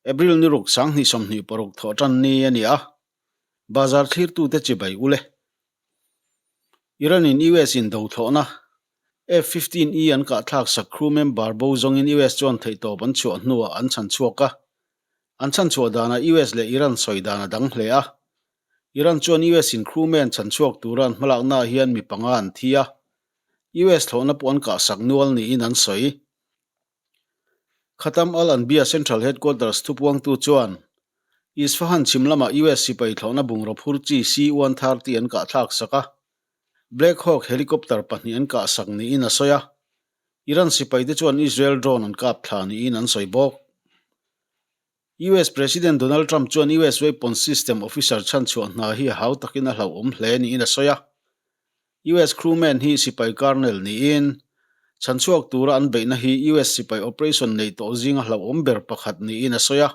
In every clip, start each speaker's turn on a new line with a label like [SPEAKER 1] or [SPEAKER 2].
[SPEAKER 1] April ni ruk 2026 thawhtan ni a ni a, bazar thlirtute chibai ule. Iran in US in do thlawhna F-15E an kahthlak sak crew member bo zawngin US chuan theihtawp an chhuah hnuah an chhan chhuak a. An chhan chhuah danah US leh Iran sawi dan a dang hle a. Iran chuan US in crewman chhan chhuak tura an hmalaknaah hian mi panga an thi a, US thlawhna pawh an kahsak nual niin an sawi. Khatam al-Anbiya Central Headquarters thupuangtu chuan Isfahan chhim lamah US sipai thlawhna bungraw phur chi C-130 an kahthlak sak a, Black Hawk helicopter pahnih an kahsak niin a sawi a, Iran sipaite chuan Israel drone an kap thla niin an sawi bawk. US President Donald Trump chuan US Weapons System officer chhanchhuah hna hi a hau takin a hlauhawm hle niin a sawi a. US crewman hi sipai colonel niin, chhanchhuak tura an beihna hi US sipai operation neih tawh zinga hlauhawm ber pakhat niin a sawi a.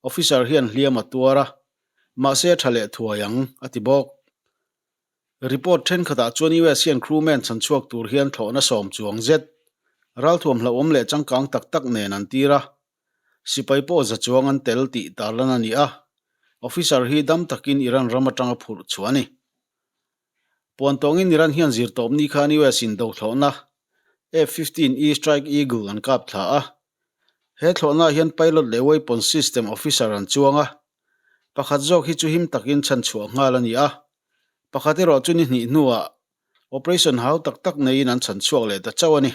[SPEAKER 1] Officer hian hliam a tuar a, mahse a tha leh thuai ang, a ti bawk. Report thenkhatah chuan US hian crewman chhanchhuak tur hian thlawhna sawm chuang zet, ralthuam hlauhawm leh changkang tak tak nen an tir a. Sipai pawh za chuang an tel tih tarlan a ni a, officer hi dam takin Iran ram atanga phurh chhuah a ni. Puan tawngin Iran hian zirtawp ni khan US in do thlawhna F-15E Strike Eagle an kap thla a. He thlawhnaah hian pilot leh weapon system officer an chuang a, pakhat zawk hi chu him takin chhanchhuah nghal a ni a, pakhat erawh chu ni hnih hnuah operation hau tak tak neiin an chhanchhuak leh ta chauh a ni.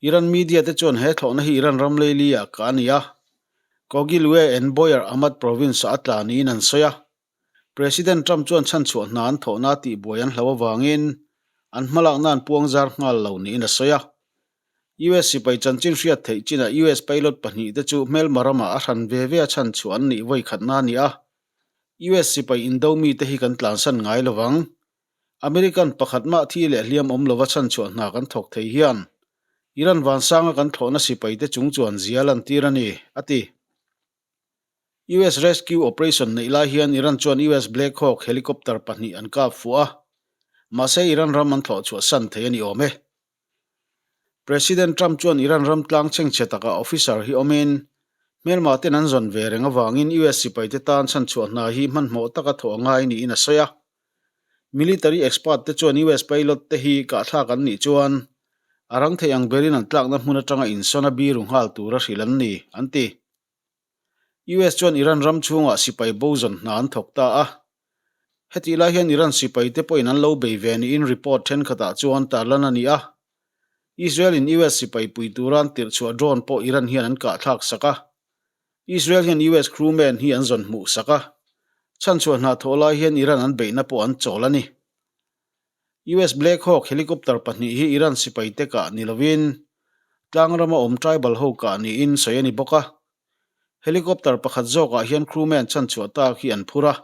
[SPEAKER 1] Iran media te chuan he thlawhna hi Iran ram leili ah kah a ni a, Kogilwe and Boyer Ahmad province ah a tla niin an sawi a. President Trump chuan chhanchhuah hna an thawhna tihbuai an hloh avangin an hmalakna an puang zar nghal lo niin a sawi a. US sipai chanchin hriat theih chinah US pilot pahnih te chu hmelma ramah a hran ve ve a chhanchhuah an nih vawikhatna a ni a. US sipai indo mite hi kan tlansan ngai lovang. American pakhat mah thi leh hliam awm lova chhanchhuah hna kan thawk thei hian Iran vansanga kan thlawhna sipaite chung chuan zia lantir a ni, a ti. US rescue operation neih lai hian Iran chuan US Black Hawk helicopter pahnih an kap fuh a, mahse Iran ram an thlawh chhuah san thei a ni awm e. President Trump chuan Iran ram tlang chhengchhe takah officer hi awmin hmelma ten an zawn ve reng avangin US sipaite tan chhanchhuah hna hi hmanhmawh taka thawh a ngai niin a sawi a. Military expert te chuan US pilot te hi kahthlak an nih chuan a rang thei ang berin an tlakna hmun atanga insawn a biru nghal tura hrilh an ni, an ti. US chuan Iran ram chhungah sipai bo zawn hna an thawk ta a. Hetih lai hian Iran sipai te pawhin an lo bei ve niin report thenkhatah chuan tarlan a ni a. Israel in US sipai pui tura an tirh chhuah drone pawh Iran hian an kahthlak sak a. Israel hian US crewman hi an zawn hmuh sak a. Chhanchhuah hna thawh lai hian Iran an beihna pawh an chawl a ni. US Black Hawk helicopter pahnih hi Iran sipaite kah ni lovin tlang rama awm tribal ho kah niin sawi a ni bawk a. Helicopter pakhat zawkah hian crewman chhanchhuah tak hi an phur a.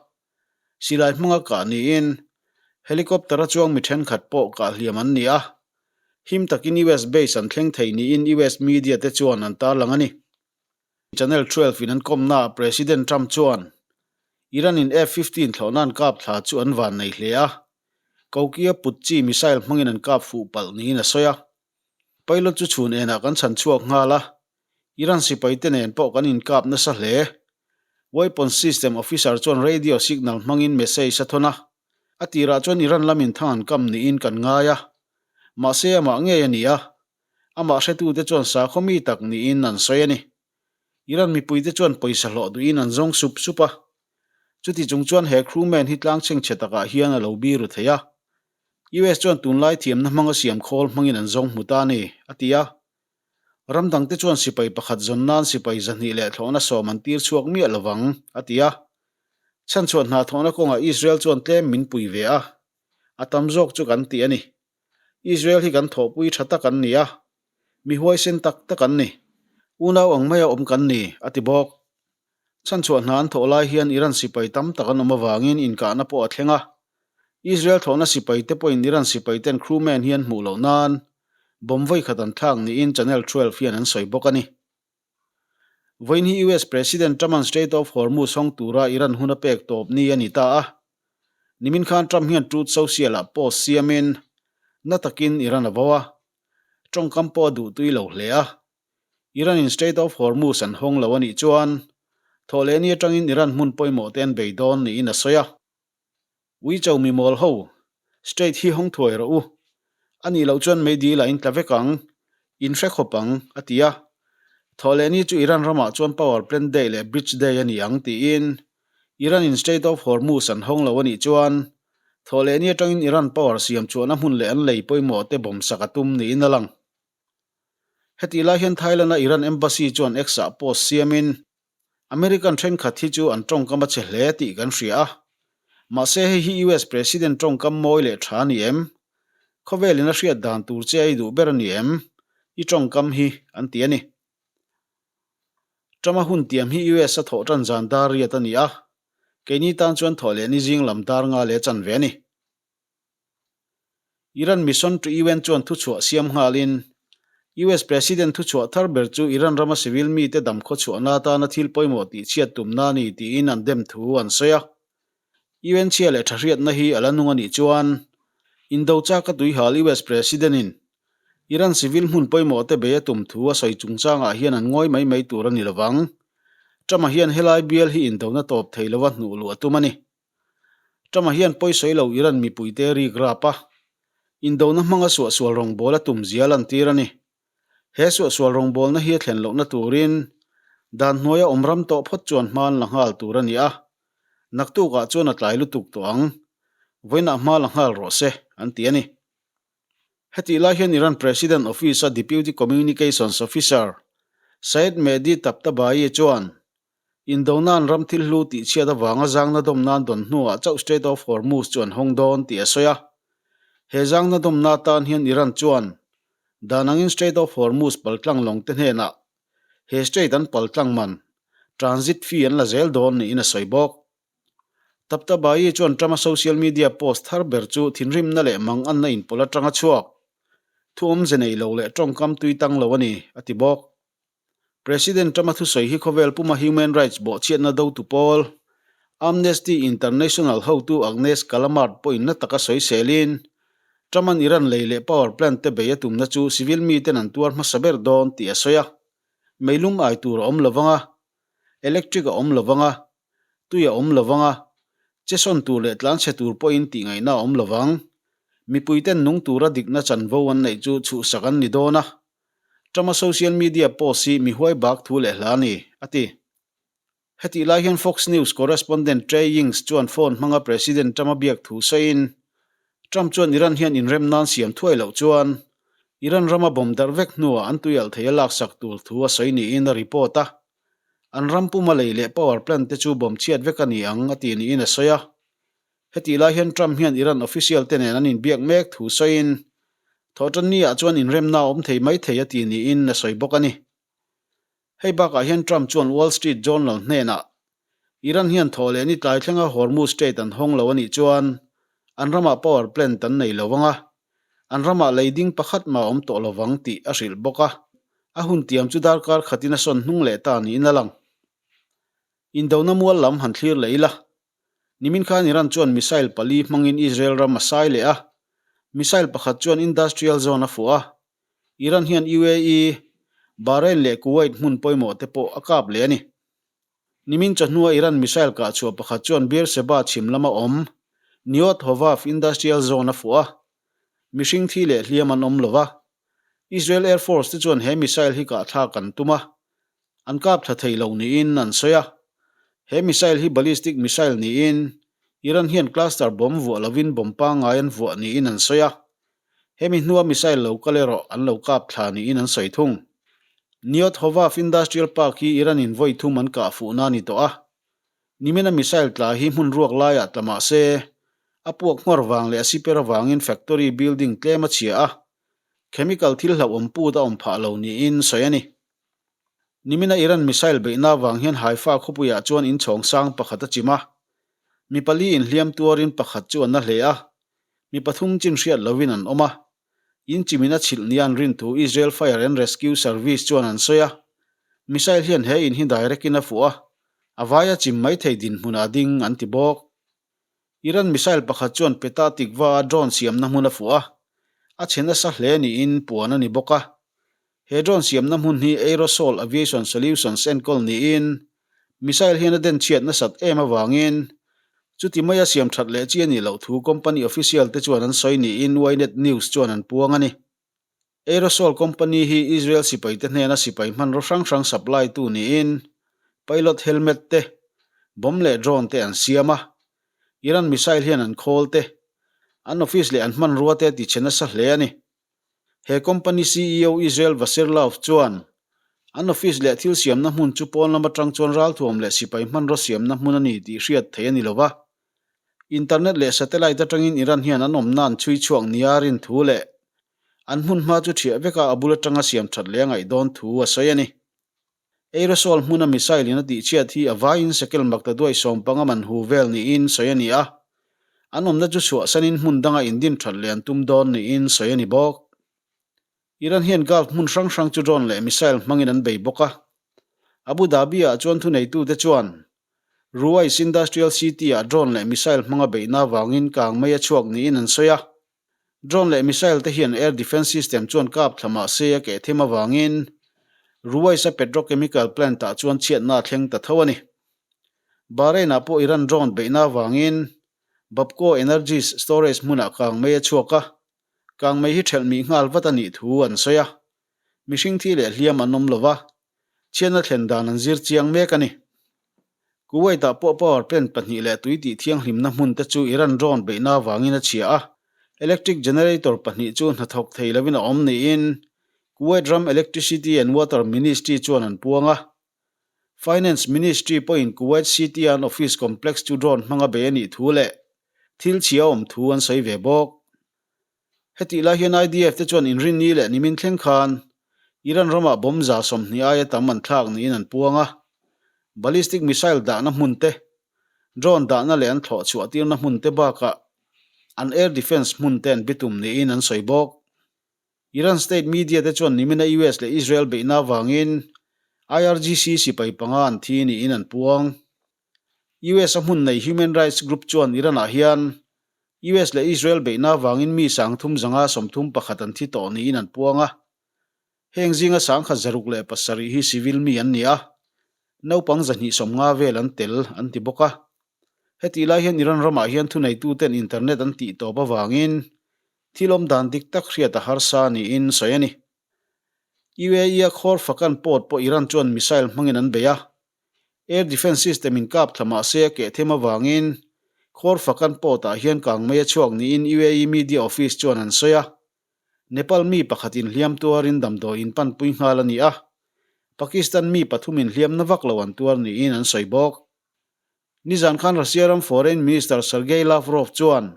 [SPEAKER 1] Silai hmanga kah niin helicopter a chuang mi thenkhat pawh kah hliam an ni a. Him takin US base an thleng thei niin US media te chuan an tarlang a ni. Channel 12 in an kawmnaah President Trump chuan Iran in F-15 thlawhna an kap thla chu an van nei hle a, Kokia put chi missile hmangin an kap fuh palh niin a sawi a. Pilot chu chhun enah kan chhan chhuak nghal a, Iran sipaite nen pawh kan inkap nasa hle. Weapon System Officer chuan radio signal hmangin message a thawn a, a tirah chuan Iran lamin thang an kam niin kan ngai a, mahse amah ngei a ni a, Amah hretute chuan sakhaw mi tak niin an sawi a ni. Iran mipuite chuan pawisa hlawh duhin an zawng sup sup a. Chuti chung chuan he crewman hi tlang chhengchhe takah hian a lo biru thei a. US chuan tunlai thiamna hmanga siam khawl hmangin an zawng hmu ta a ni, a ti a. Ram dangte chuan sipai pakhat zawn nan sipai 200 leh thlawhna sawm an tir chhuak miah lovang, a ti a. Chhanchhuah hna thawhna kawngah Israel chuan tlem min pui ve a. A tam zawk chu kan ti a ni. Israel hi kan thawhpui tha tak an ni a, mi huaisen tak tak an ni. Unau ang maia awm kan ni, a ti bawk. Chhanchhuah hna an thawh lai hian Iran sipai tam tak an awm avangin inkahna pawh a thleng a. Israel thawhna sipai te pawhin Iran sipai ten crewman hi an hmuh loh nan bomb vawi khat an thlak niin Channel 12 hian an sawi bawk a ni. Vawiin hi US President Trump-a'n Strait of Hormuz hawng tura Iran hun a pek tawp ni a ni ta a. Nimin khan Trump hian Truth Social-ah post siamin na takin Iran a vo a, tawngkam pawh a duhtui lo hle a. Iran in Strait of Hormuz an hawng lo a nih chuan thawhlehni atangin Iran hmun pawimawh te an bei dawn niin a sawi a. Uicho mi mawl ho, Strait hi hawng thuai rawh u. A nih loh chuan meidil ah in tla vek ang, in hre khawp ang, a ti a. Thawhlehni chu Iran ramah chuan Power Plant Day leh Bridge Day a ni ang tiin Iran in Strait of Hormuz an hawng lo a nih chuan thawhlehni atangin Iran power siam chhuahna hmun leh an lei pawimawh te bawm sak a tum niin a lang. Hetih lai hian Thailand-a Iran Embassy chuan X-ah post siamin, American thenkhat hi chu an tawngkam a che hle tih kan hria a. Mahse hei hi US President tawngkam mawi leh tha a ni em? Khawvelin a hriat dan tur che a i duh ber a ni em? I tawngkam hi an ti a ni. Trump-a hun tiam hi US a thawh tan zan dar riat a ni a, keini tan chuan thawh leh ni zing lam dar nga leh chan ve a ni. Iran mission to UN chuan thuchhuah siam nghalin, US President thuchhuah thar ber chu Iran rama civil mite dam khawchhuahna atana thil pawimawh tihchhiat tumna a ni tiin an dem thu an sawi a. UN chhia leh thahriatna hi a la nung a nih chuan indo chaka tuihal US President-in Iran civil hmun pawimawh te bei a tum thu a sawi chungchangah hian an ngawi mai mai tur a ni lovang. Trump-a hian helai bial hi indona tawp thei lova hnuh luh a tum a ni. Trump-a hian pawisawi lo Iran mipuite rik rap a, indona hmanga suahsual rawngbâwl a tum zia lantir a ni. He suahsual rawngbâwlna hi a thlen lohna turin dan hnuaia awm ram tawh phawt chuan hma an la nghal tur a ni a, naktukah chuan a tlai lutuk tawh ang, vawiinah hma la nghal rawh se, an ti a ni. Hetih lai hian Iran President Office-a Deputy Communications Officer Sayed Mehdi Tabtabai chuan Indona'n ram thil hlu tih chhiat avanga zangna dawm nan dawn hnuah chauh Strait of Hormuz chu an hawng dawn tih a sawi a. He zangna dawmna atan hian Iran chuan dan angin Strait of Hormuz paltlang lawng te hnenah he strait an paltlang man, transit fee, an la zel dawn niin a sawi bawk. Tabtabai chuan Trump-a social media post thar ber chu thinrimna leh manganna inpawlh atanga chhuak, thu awmze nei lo leh tawngkam tui tang lo a ni, a ti bawk. President Trump-a thusawi hi khawvel puma human rights bawhchhiatna dotu pawl, Amnesty International hotu Agnes Callamard pawhin na taka sawi selin, Trump-a'n Iran lei leh power plant te bei a tumna chu civil miten an tuar hmasa ber dawn tih a sawi a. Meilum ai tur a awm lovang a, electric a awm lovang a, tui a awm lovang a, chesawn tur leh tlanchhe tur pawhin tihngaihna a awm lovang. Mipuiten nung tura dikna chanvo an neih chu chhuhsak an ni dawn a, Trump-a social media post hi mi huai bak thu leh hla a ni, a ti. Hetih lai hian Fox News correspondent Trey Yingst chuan phone hmanga President Trump-a biak thu sawiin, Trump chuan Iran hian inrem nan siam thuai loh chuan Iran rama bomb darh vek hnuah an tuialh thei a laksak tur thu a sawi niin a report a. An ram puma lei leh power plant te chu bomb chhiat vek a ni ang, a ti niin a sawi a. Hetih lai hian Trump hian Iran official te nen an inbiak mek thu sawiin, Thawhtanni ah chuan inremna a awm thei mai thei a ti niin a sawi bawk a ni. Hei bakah hian Trump chuan Wall Street Journal hnenah, Iran hian thawh leh ni tlai thlenga Hormuz Strait an hawng lo a nih chuan an ramah power plant an nei lo ang a, an ramah lei ding pakhat mah a awm tawh lovang tih a hrilh bawk a. A hun tiam chu darkar khatin a sawn hnung leh ta niin a lang. Indona mual lam han thlir leh ila, Nimin khan Iran chuan missile pali hmangin Israel ram a sai leh a, missile pakhat chuan industrial zone a fuh a. Iran hian UAE, Bahrain leh Kuwait hmun pawimawh te pawh a kap leh a ni. Nimin chawhnua Iran missile kah chhuah pakhat chuan Beersheba chhim lama awm Neot Hovav industrial zone a fuh a, mihring thi leh hliam an awm lo va. Israel Air Force te chuan he missile hi kah thlak an tum a, An kap thla thei lo niin an sawi a. He missile hi ballistic missile niin Iran hian cluster bomb vuah lovin bomb pangngai an vuah niin an sawi a. Hemi hnua missile lo kal erawh an lo kap thla niin an sawi thung. Neot Hovav Industrial Park hi Iran-in vawi thum an kah fuhna a ni tawh a. Nimina missile tla hi hmun ruak laiah tla mah se, a puak nghawr vang leh a siper avangin factory building tlem a chhia a, chemical thil hlauhawm put a awm phah lo niin sawi a ni. Nimina Iran missile beihna avang hian Haifa khawpuiah chuan inchhawng sang pakhat a chim a. Mi pali inhliam tuarin pakhat chu a na hle a, mi pathum chin hriat lovin an awm a. In chimin a chhilh nia an rin thu Israel Fire and Rescue Service chuan an sawi a. Missile hian he in hi direct in a fuh a, a vaia chim mai thei dinhmunah a ding an ti bawk. Iran missile pakhat chuan Petah Tikva-a drone siamna hmun a fuh a, a chhe nasa hle niin puan a ni bawk a. He drone siamna hmun hi Aerosol Aviation Solutions enkawl niin, missile hian a den chhiat nasat em avangin chuti maia siam that leh chi a nih loh thu company official te chuan an sawi niin Ynet News chuan an puang a ni. Aerosol company hi Israel sipaite hnena sipai hmanraw hrang hrang supply tu niin pilot helmet te, bomb leh drone te an siam a. Iran missile hian an khawl te, an office leh an hmanrua te a tichhe nasa hle a ni. He company ceo Israel Wasserlauf chuan an office leh thil siamna hmun chu pawn lam atang chuan ralthuam leh sipai hmanraw siamna hmun a ni tih hriat theih a ni lo va. Internet leh satellite atangin Iran hian an awmna an chhui chhuak nia rin thu leh an hmun hma chu thiah veka a bul atanga siam that leh a ngaih dawn thu a sawi a ni. Aerosol hmuna missile in a tihchhiat hi a vaiin sekel makta duai sawmpanga man hu vel niin sawi a ni a, an awmna chu chhuahsanin hmun danga indin that leh an tum dawn niin sawi a ni bawk. Iran hian Gulf hmun hrang hrang chu drone leh missile hmangin an bei bawk a. Abu Dhabi-ah chuan thuneitute chuan Ruwais Industrial City-ah drone leh missile hmanga beihna avangin kang mai a chhuak niin an sawi a. Drone leh missile te hian air defence system chuan kap thla mah se a keh them avangin Ruwais-a petrochemical plant-ah chuan chhiatna a thleng ta tho a ni. Bahrain-ah pawh Iran drone beihna avangin Bapco Energies storage hmunah kang mai a chhuak a, kang mai hi ṭhelh mih nghal vat a nih thu an sawi a. Mihring thi leh hliam an awm lo va, Chhiatna thlen dan an zir chiang mek a ni. Kuwait-ah pawh power plant pahnih leh tui tih thianghlimna hmun te chu Iran drone beihna avangin a chhia a, electric generator pahnih chu hnathawk thei lovin a awm niin Kuwait ram Electricity and Water Ministry chuan an puang a. Finance Ministry pawhin Kuwait City-a an office complex chu drone hmanga bei a nih thu leh thil chhia a awm thu an sawi ve bawk. Hetih lai hian IDF te chuan inrinni leh nimin thleng khan Iran ramah bomb 20 aia tam an thlak niin an puang a. Ballistic missile dahna hmun te, drone dahna leh an thlawh chhuah tirna hmun te bakah an air defence hmun te an bitum niin an sawi bawk. Iran state media te chuan nimina US leh Israel beihna avangin IRGC sipai panga an thi niin an puang. US a hmun nei human rights group chuan Iran-ah hian US leh Israel beihna avangin mi 30 31 an thi tawh niin an puang a. Heng zinga 167 hi civil mi an ni a, naupang 250 vel an tel an ti bawk a. Hetih lai hian Iran ramah hian thuneituten internet an tih tawp avangin thil awm dan dik tak hriat a harsa niin sawi a ni. UAE-a Khor Fakan port pawh Iran chuan missile hmangin an bei a, Air Defence System in kap thla mah se a keh them avangin Khor Fakan port ah hian kang mai a chhuak niin UAE Media Office chuan an sawi a. Nepal mi pakhat inhliam tuarin damdawi in panpui nghal a ni a, Pakistan mi pathum inhliam na vak lo an tuar niin an sawi bawk. Nizan khan Russia ram Foreign Minister Sergei Lavrov chuan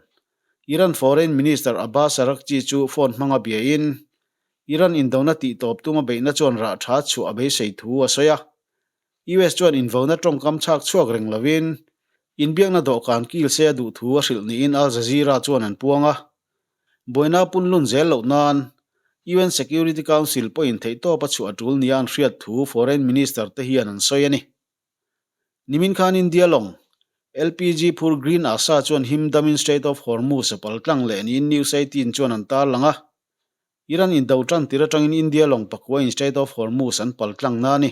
[SPEAKER 1] Iran Foreign Minister Abbas Araghchi chu phone hmanga biain Iran indona tihtawp tuma beihna chuan rah tha chhuah a beisei thu a sawi a. US chuan invona tawngkam chhak chhuak reng lovin inbiakna dawhkan kil se a duh thu a hrilh niin Al Jazeera chuan an puang a. Buaina punlun zel loh nan UN Security Council pawhin theihtawp a chhuah a tul nia an hriat thu Foreign Minister te hian an sawi a ni. Nimin khan India lawng, LPG phur Green Asa chuan him damin Strait of Hormuz a pal tlang leh niin News 18 chuan an tarlang a. Iran indo tan tir atangin India lawng pakuain Strait of Hormuz an pal tlang na a ni.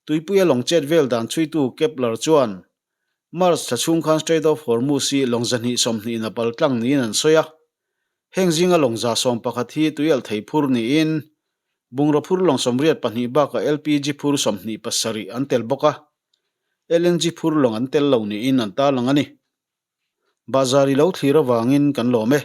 [SPEAKER 1] Tuipuia lawng chet vel dan chhuitu Kepler chuan March thla chhung khan Strait of Hormuz hi lawng 220 in a pal tlang niin an sawi a. Heng zinga lawng 111 hi tuialh thei phur niin Bungraw phur lawng 82 bakah LPG phur 27 an tel bawk a, LNG phur lawng an tel lo niin an tarlang a ni. Bahzar i lo thlir avangin kan lawm e.